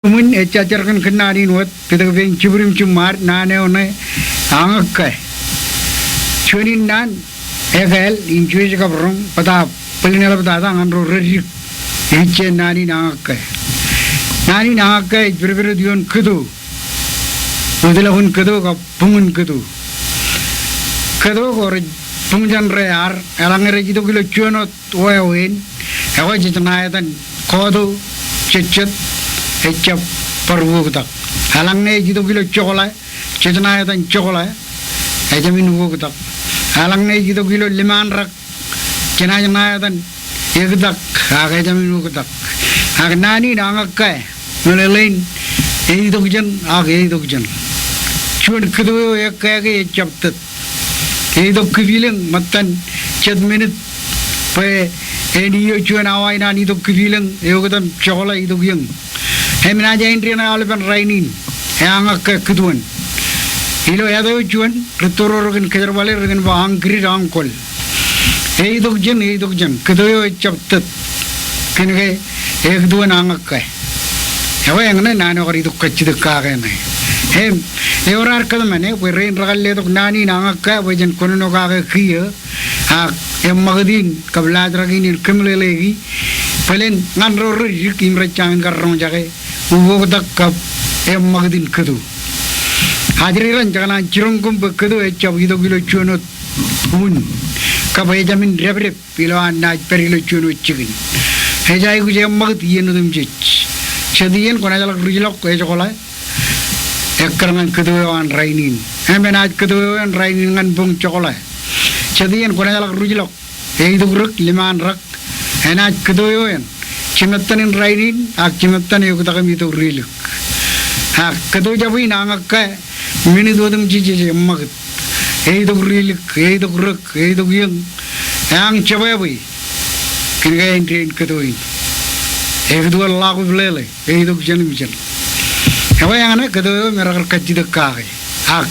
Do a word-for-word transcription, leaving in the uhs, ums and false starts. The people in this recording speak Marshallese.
Ṃwiin ejja jar kōn kōnnaan in wōt, pitōk pein jibwid im jiṃṃaad, naan eo ṇe añōkke. Juon in naan ekāāl im juej kab roñ, bōtaab bwilōñ eḷaptata ñan ro reddik. Ejja naan in añōkke. Naan in añōkke ej pedpedot ioon kōto. Wōtlọkin kōto kab buñin kōto. Kōto ko rej buñjān ro ear, eḷaññe rej itok ilo juon wōt wāween, ekwe jej ṇa etan kọọto, jejjet, ejjab bar uwoktak. Eḷaññe ej itok ilo jokḷā, jej ṇa etan jokḷā, ejāmin uwoktak. Eḷaññe ej itok ilo limaanrak, jenaaj ṇa etan ektak, ak ejāmin oktak. Ak naan in añōkke, meḷeḷein, eitokjān, ak eitokjān. Juon kōto eo ekkā ke ejjab tōt. Eitok kipilōñ ṃōttan jet minit, bwe en iiō juon awa in an itok kipilōñ, eoktam jokḷā itok iōñ. Im enaaj āindein aolepen rainin, eañōkke kōtoon. Ilo āt eo juon, rūtto ro rekōn kōjerbale rekōn ba añkidid añkol. Eitokjān, eitokjān, kōto eo ejjab tōt. Kōnke ekōtoon añōkke. Ekwe eñṇe naan eo kar itok kajjitōk kake ṇe. Im, ewōr ad kōtmāne, bwe rein rekar letok naan in añōkke, bwe jen kōnono kake kiiō, ak eṃṃakūt in kab laajrak in en kōmeḷeḷeiki, bōlen ñan ro reddik im rej jañin kar roñjake, uwoktak kab eṃṃakūt in kōto. Ajri raṇ jekōṇaan jiroñ koṃ bwe kōto ejjab itok ilo juon wōt un, kab ejāmin dāpdep ilo an naaj pād ilo juon wōt jikin. Ej aikuj eṃṃakūt iien otemjej. Jet iien kwōnaaj ḷak ruj ḷọk ejokḷā, ekkar ñan kōto eo an rainin. Im enaaj kōto eo an rainin ñan boñ jokḷā. Jet iien kwōnaaj ḷak ruj ḷọk, eitok rik, limaanrak, enaaj kōto eo an jimettan in rainin, ak jimettan eoktak im itok rilik. Ak kōto jab in añōkke, minit otemjej ej eṃṃakūt. Eitok rilik, eitok rik, eitok iōñ. Eañ jebwābwe. Kōnke āindein kōto in. Ekōtoon ḷọk im lele, eitok jān im jān. Ekwe eñṇe kōto eo me rekar kajjitōk kake. Ak